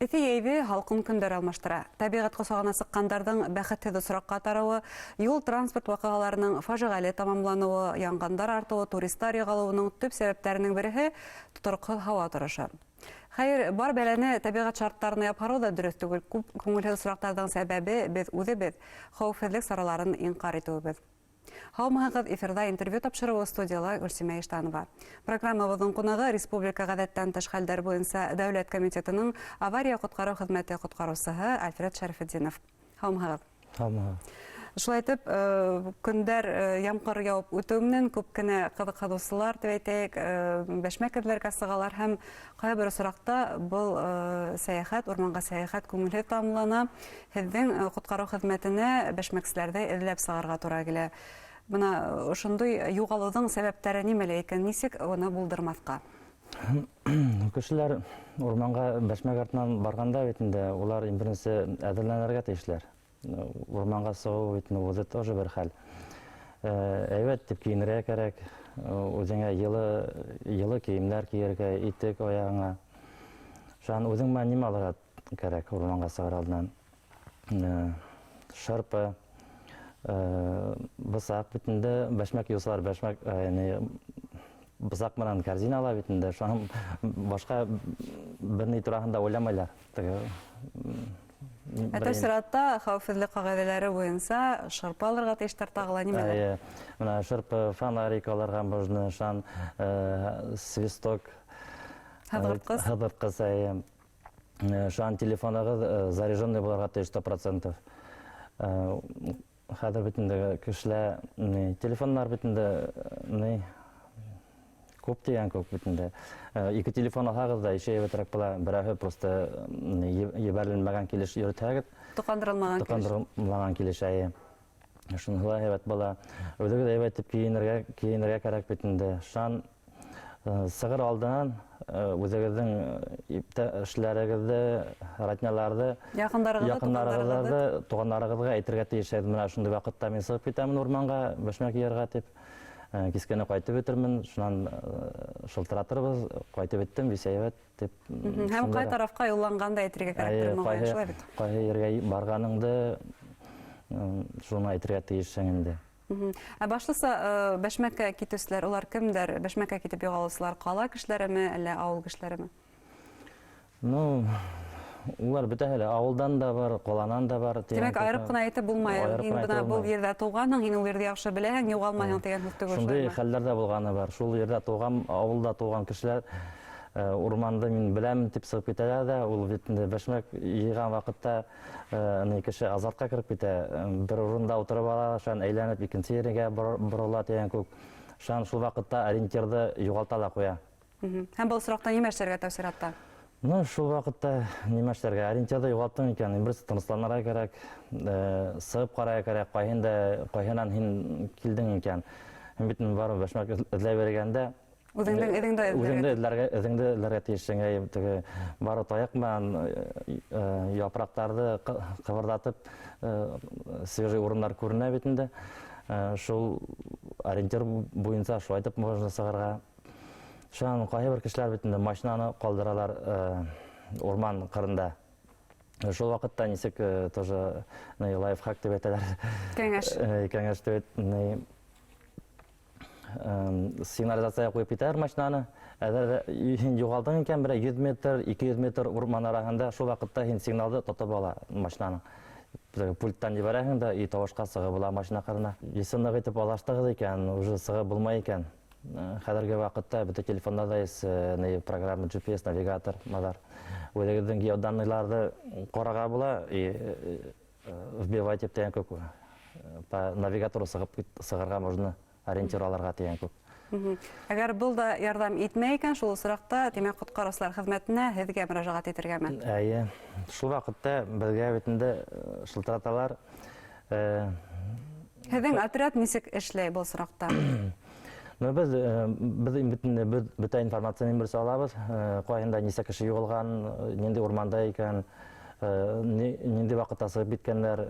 Эҫе йәйҙе һалҡын көндәр алмаштыра. Тәбиғәт ҡосағына сыҡҡандарҙың бәхетһеҙ осраҡҡа тарыуы, юл-транспорт ваҡиғаларының фажиғәле тамамланыуы, янғандар артыуы, туристар юғалыуының төп сәбәптәренең береһе — тотороҡһоҙ һауа торошо. Хәйер, бар бәләне тәбиғәт шарттарына япһарыу ҙа дөрөҫ түгел. Күп күңелһеҙ осраҡтарҙың сәбәбе — беҙ үҙебеҙ, хәүефһеҙлек сараларын инҡар итеүебеҙ. Һаумыһығыҙ, эфирҙа интервью тапшырыуы, студияла Гөлсимә Иштанова. Программабыҙҙың ҡунағы — Республика ғәҙәттән тыш хәлдәр буйынса дәүләт комитетының авария ҡотҡарыу хеҙмәте ҡотҡарыусыһы Альфред Шәрәфетдинов. Һаумыһығыҙ. Һаумыһығыҙ. Шулай итеп, көндәр ямғыр яуып үтеү менән күп кенә ҡыҙыҡһыныусылар, тип әйтәйек, бәшмәк эҙләргә сығалар, һәм ҡайһы бер осраҡта был сәйәхәт, урманға сәйәхәт күңелһеҙ тамамлана. Һеҙҙең ҡотҡарыу хеҙмәтенә бәшмәкселәрҙе эҙләп сығырға тура килә. Бына ошондай юғалыуҙың сәбәптәре нимәлә икән, нисек уны булдырмаҫҡа? Кешеләр урманға бәшмәк артынан барғанда бит инде улар иң беренсе әҙерләнергә тейешләр. Урманға сығыу бит инде үҙе тоже бер хәл. Әйбәт тип кейенергә кәрәк, үҙеңә йылы йылы кейемдәр кейергә, итек аяғыңа. Шунан үҙең менән нимә алырға кәрәк урманға сығыр алдынан? Шырпы, бысаҡ бит инде, бәшмәк йыусылар бәшмәк бысаҡ менән корзина ала бит инде. Шунан башҡа бер ни тураһында уйламайлар. Теге Ә тәү сиратта хәүефһеҙлек ҡағиҙәләре буйынса шырпы алырға тейештәр, тағы ла нимәләр? Эйе, бына шырпы, фонарик алырға можно, шунан свисток, һыҙғыртҡыс. Һыҙғыртҡыс, эйе. Шунан телефонығыҙ заряженный булырға тейеш 100%. Хәҙер бит инде кешеләр ни, телефоннар бит инде ни күп тигән күп бит инде. Ике телефон алһағыҙ да ише әйбәтерәк була. Берәүһе просто ебәрелмәгән килеш йөрөтһәгеҙ. Тоҡандырылмаған килеш. Тоҡандырылмаған килеш, эйе. Шуныһы ла һәйбәт була. Үҙегеҙ әйбәт итеп кейенергә кәрәк бит инде. Шунан сығыр алдынан үҙегеҙҙең иптәшләрегеҙҙе, родняларҙы, яҡындарығыҙҙы, яҡындарығыҙҙы, туғандарығыҙға әйтергә тейешһегеҙ. Бына шундай ваҡытта мин сығып китәмен урманға, бәшмәк йыйырға тип. Кискене кайтып бөтөрмөн, шунан шылтыратырбыҙ, кайтып беттем, бик һәйбәт тип. Һәм ҡай тарафҡа юлланғанды әйтергә кәрәктер, моғайын, шулай бит? Ҡайһы ергә барғаныңды шуны әйтергә тейешһең инде. Ә башлыса бәшмәккә китеүселәр, улар кемдәр? Бәшмәккә китеп юғалыусылар ҡала кешеләреме, әллә ауыл кешеләреме? Ну, улар бөтәһе лә ауылдан да бар, ҡаланан да бар. Тимәк, айырып ҡына әйтеп булмай. Һин бына был ерҙә тыуғанһың, һин ул ерҙе яҡшы беләһең, юғалмайһың тигән һүҙ түгел. Шундай хәлдәр ҙә булғаны бар. Шул ерҙә тыуған, ауылда тыуған кешеләр урманды мин беләм тип сығып китәләр ҙә, ул бит инде бәшмәк йыйған ваҡытта ни кеше азартҡа кереп китә. Бер урында ултырып ала, шунан әйләнеп икенсе ергә борола тигән күк. Шунан шул ваҡытта ориентирҙы юғалта ла ҡуя. Һәм был осраҡта нимә эшләргә тәү сиратта? Ну, шул ваҡытта нимә эшләргә? Ориентирҙы юғалттың икән, беренсе тынысланырға кәрәк, сығып ҡарарға кәрәк, ҡайһынан һин килдең икән. Һин бит барыбер бәшмәк эҙләй биргәндә үҙеңдең эҙеңде эҙләргә. Үҙеңде эҙләргә тейешһең, теге бары таяҡ менән япраҡтарҙы ҡыбырҙатып свежий урындар күренә бит инде. Шул ориентир буйынса шулай итеп можно сығырға. Шунан ҡайһы бер кешеләр бит инде машинаны ҡалдыралар урман ҡырында. Шул ваҡытта нисек тоже лайфхак тип әйтәләр. Кәңәш. Кәңәш тип сигнализация ҡуйып китәләр машинаны. Әгәр һин юғалдың икән, берәй 100 метр, 200 метр урман араһында, шул ваҡытта һин сигналды тотоп ала машинаның. Пульттан ебәрәһең дә, и тауышҡа сығып була машина ҡырына. Есе ныҡ итеп аҙаштығыҙ икән, уже сығып булмай икән. Хәҙерге ваҡытта бөтә телефондарҙа есть программа GPS, навигатор, маҙар. Үҙегеҙҙең геоданныйларҙы ҡарарға була, и вбивать итеп тигән күк по навигатору сығып сығырға можно, ориентир алырға тигән күк. Әгәр был да ярҙам итмәй икән, шул осраҡта, тимәк, ҡотҡарыусылар хеҙмәтенә һеҙгә мөрәжәғәт итергәме? Эйе. Шул ваҡытта беҙгә бит инде шылтыраталар. Һеҙҙең отряд нисек эшләй был осраҡта? Ну, беҙ бит инде бөтә информацияны берсе алабыҙ. Ҡайһында нисә кеше юғалған, ниндәй урманда икән, ниндәй ваҡытта сығып киткәндәр,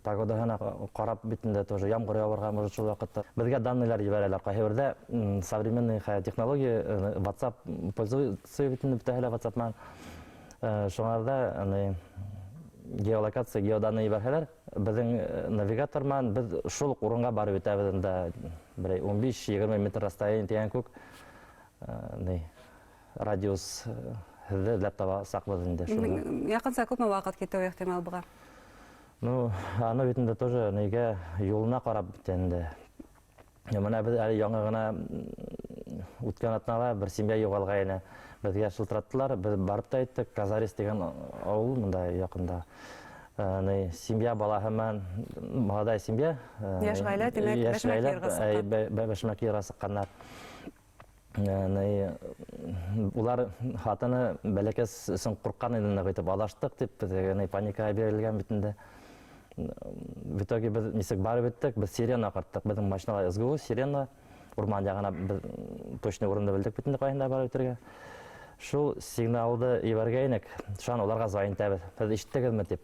погодаһына ҡарап бит инде тоже ямғыр яуырға может шул ваҡытта. Беҙгә данныйлар ебәрәләр. Ҡайһы берҙә современный технология, WhatsApp пользуется бит инде бөтәһе лә WhatsApp менән. Шуңарҙа геолокация, геоданные ебәрһәләр, беҙҙең навигатор менән беҙ шул уҡ урынға барып етәбеҙ инде, бер 15-20 метр расстояние тигән күк, ни радиус һеҙҙе эҙләп табасаҡбыҙ инде шунда. Яҡынса күпме ваҡыт китеүе ихтимал быға? Ну, аны бит инде тоже нигә юлына ҡарап бит инде. Бына беҙ әле яңы ғына үткән атнала бер семья юғалғайны. Беҙгә шылтыраттылар, беҙ барып та еттек. Казарис тигән ауыл мында яҡында. Ни, семья балаһы менән, молодая семья. Йәш ғаилә, тимәк, йәш бәшмәк ғаилә, йырға сыҡҡан. Бәшмәк йырға сыҡҡаннар. Ни, улар хатыны бәләкәс өсөн ҡурҡҡан ине, ныҡ итеп аҙаштыҡ тип, ни, паникаға бирелгән бит инде. В итоге беҙ нисек барып еттек, беҙ сирена ҡарттыҡ. Беҙҙең машинала СГУ, сирена, урман яғына беҙ точный урынды белдек бит инде, ҡайһында барып етергә. Шул сигналды ебәргәйнек, шунан уларға звонить итәбеҙ. Һеҙ ишеттегеҙме тип.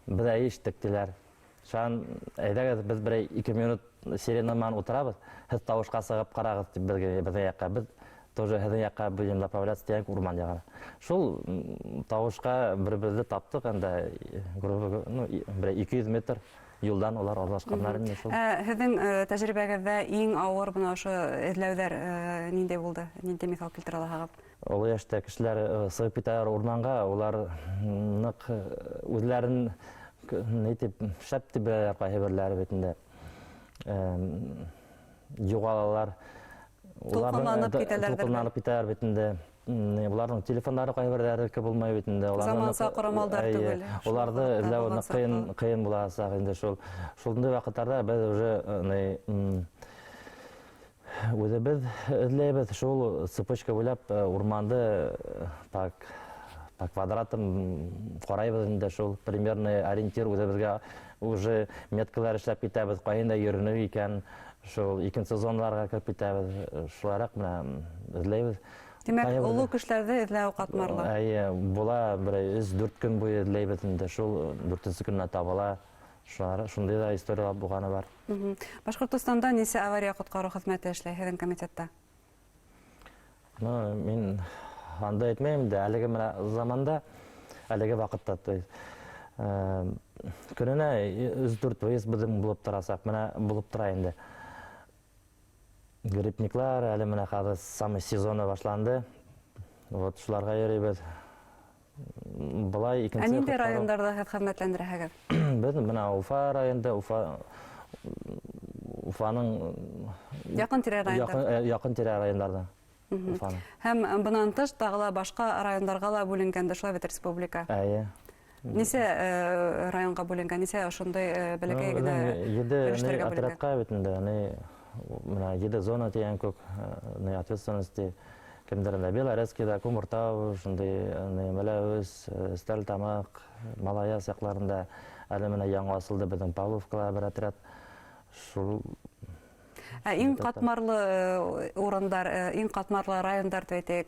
Беҙ әй ишеттек тиләр. Шунан әйҙәгеҙ, беҙ берәй 2 минут сирена менән ултырабыҙ, һеҙ тауышҡа сығып ҡарағыҙ тип беҙгә, беҙҙең яҡҡа. Беҙ тоже һеҙҙең яҡҡа будем направляться тигән урман яғына. Шул тауышҡа бер-берҙе таптыҡ, анда, грубо, ну, берәй 200 метр юлдан улар аҙашҡандар инде шул. Һеҙҙең тәжрибәгеҙҙә иң ауыр бына ошо эҙләүҙәр ниндәй булды? Ниндәй миҫал килтерә алаһығыҙ? Оло йәштә кешеләр сығып китәләр урманға, улар ныҡ үҙләрен ни тип шәп тип беләләр ҡайһы берҙәре бит инде. Юғалалар. Тулҡынланып китәләрҙер. Тулҡынланып китәләр бит инде. Уларҙың телефондары ҡайһы берҙәренеке булмай бит инде. Уларҙы Заманса ҡорамалдар түгел. Уларҙы Шул эҙләү ваҡытта ныҡ ҡыйын буласаҡ инде шул. Шундай ваҡыттарҙа беҙ уже үҙебеҙ эҙләйбеҙ шул цепочка буйлап урманды по квадратам ҡарайбыҙ инде шул примерный ориентир үҙебеҙгә уже меткалар эшләп китәбеҙ, ҡайһында йөрөнөр икән, шул икенсе зоналарға кереп китәбеҙ, шулараҡ менә эҙләйбеҙ. Тимәк, Ҡайһы оло берҙә кешеләрҙе эҙләү ҡатмарлы. Эйе, була бер өс-дүрт көн буйы эҙләйбеҙ инде, шул дүртенсе көнөнә табыла. Шулар, шундай ҙа историялар булғаны бар. Башҡортостанда нисә авария ҡотҡарыу хеҙмәте эшләй һеҙҙең комитетта? Ну, мин анда әйтмәйем дә, әлеге менә заманда, әлеге ваҡытта, то есть көнөнә өс-дүрт выезд беҙҙең булып торасаҡ, менә булып тора инде. Гриппниклар, әле менә хәҙер самый сезоны башланды. Вот шуларға йөрөйбөҙ. Былай икенсе Ә ниндәй ҡотҡарыу райондарҙа һеҙ хеҙмәтләндерәһегеҙ? Беҙ менә Уфа районында, Уфаның Яҡын тирә райондар. Яҡын тирә райондарҙа. Уфаның. Һәм бынан тыш тағы ла башҡа райондарға ла бүленгән дә шулай бит республика? Эйе. Нисә районға бүленгән, нисә ошондай бәләкәй Ну, генә беҙҙең ете, өлөштәргә ни, бүленгән? отрядҡа бит инде, ни, менә ете зона тигән күк, ни, ответственности кемдер инде Белорецкийҙа, Күмертау, шундай, ни, Мәләүез, Стәрлетамаҡ, Малаяз яҡларында әле менә яңы асылды беҙҙең Павловкала бер отряд. Шул Ә иң Отрядта. ҡатмарлы урындар, иң ҡатмарлы райондар тип әйтәйек,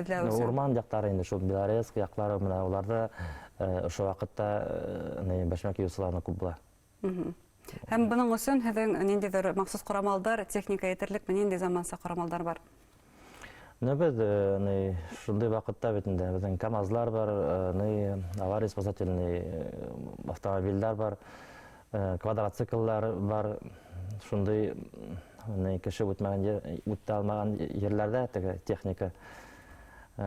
эҙләү Ну, өсөн? урман яҡтары инде, шул Белорецк яҡлары, менә уларҙа ошо ваҡытта ни, бәшмәк йыйыусыларына күп була. Һәм бының өсөн һеҙҙең ниндәйҙер махсус ҡорамалдар, техника етерлекме, ниндәй заманса ҡорамалдар бар? Ну, беҙ ни, шундай ваҡытта бит инде беҙҙең КАМАЗлар бар, ни, авария-спасательный автомобилдәр бар, квадроциклдар бар, шундай, ни, кеше үтмәгән ер, үтә алмаған ерләрҙә теге техника,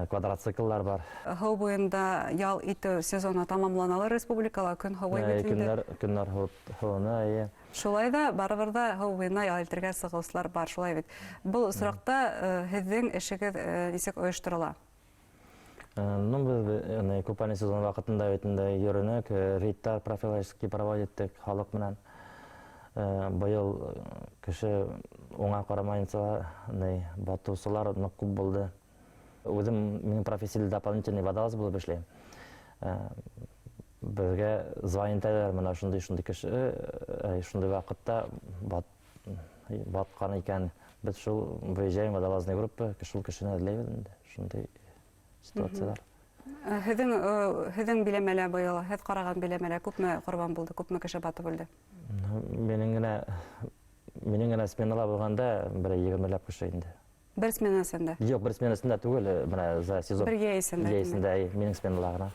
квадроциклдар бар. Һыу буйында ял итеү сезоны тамамланалар республикала, көн һыуый бит инде. Көннәр һыуына, эйе. Шулай ҙа барыбер ҙа һыу буйына ял итергә сығыусылар бар, шулай бит. Был осраҡта һеҙҙең эшегеҙ нисек ойошторола? Ну, беҙ купальный сезон ваҡытында бит инде йөрөнөк, рейдтар профилактический проводить иттек халыҡ менән. Быйыл кеше уңа ҡарамайынса, батыусылар ныҡ күп булды. Үҙем минең профессияле дополнительный водолаз булып эшләйем. Беҙгә звонить итәләр, мына шундай, шундай кеше, шундай ваҡытта батҡан икән. Беҙ шул выезжаем водолазный группа, шул кешене эҙләйбеҙ инде, шундай ситуациялар. Һеҙҙең биләмәлә быйыл, һеҙ ҡараған биләмәлә күпме ҡорбан булды, күпме кеше батып үлде? Минең генә сменала булғанда бер егермеләп кеше инде. Бер смена эсендә? Юҡ, бер смена эсендә түгел, бына за сезон. Бер йәй эсендә. Йәй эсендә, минең сменала ғына.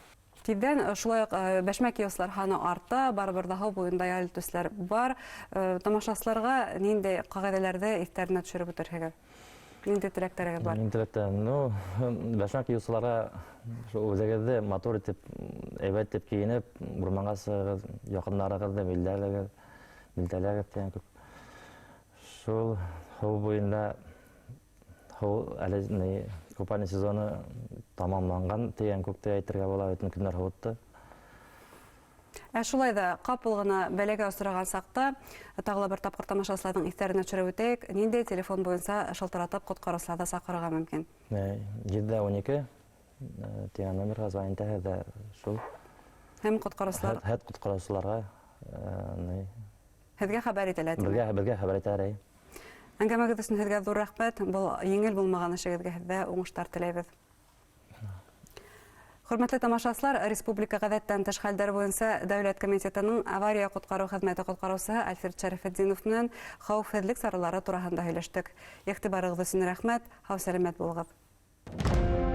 Тиҙҙән шулай уҡ бәшмәк йыйыусылар һаны арта, барыбер ҙа һыу буйында ял итеүселәр бар. Тамашасыларға ниндәй ҡағиҙәләрҙе иҫтәренә төшөрөп үтерһегеҙ? Ниндәй теләктәрегеҙ бар? Минең теләктәр, ну, бәшмәк йыйыусыларға үҙегеҙҙе матур итеп, әйбәт итеп кейенеп, урманға сығығыҙ, яҡындарығыҙҙы билдәләгеҙ, билдәләгеҙ тигән күп. Шул һыу буйында һыу әле ни купальный сезоны тамамланған тигән күк тә әйтергә була, бөтөн көннәр һыуытты. Ә шулай ҙа ҡапыл ғына бәләгә осраған саҡта тағы ла бер тапҡыр тамашасыларҙың иҫтәренә төшөрөп үтәйек, ниндәй телефон буйынса шылтыратып ҡотҡарыусыларҙы саҡырырға мөмкин? 112 тигән номерға звонить итәһегеҙ ҙә шул. Һәм ҡотҡарыусылар? Һәм ҡотҡарыусыларға, ни. Һеҙгә хәбәр ителә, тимәк? Беҙгә хәбәр итәләр, эйе. Әңгәмәгеҙ өсөн һеҙгә ҙур рәхмәт. Был еңел булмаған эшегеҙгә һеҙҙә уңыштар теләйбеҙ. Хөрмәтле тамашасылар, Республика ғәҙәттән тыш хәлдәр буйынса Дәүләт комитетының авария ҡотҡарыу хеҙмәте ҡотҡарыусыһы Альфред Шәрәфетдинов менән хәүефһеҙлек саралары тураһында һөйләштек. Иғтибарығыҙ өсөн рәхмәт. Һау-сәләмәт булығыҙ.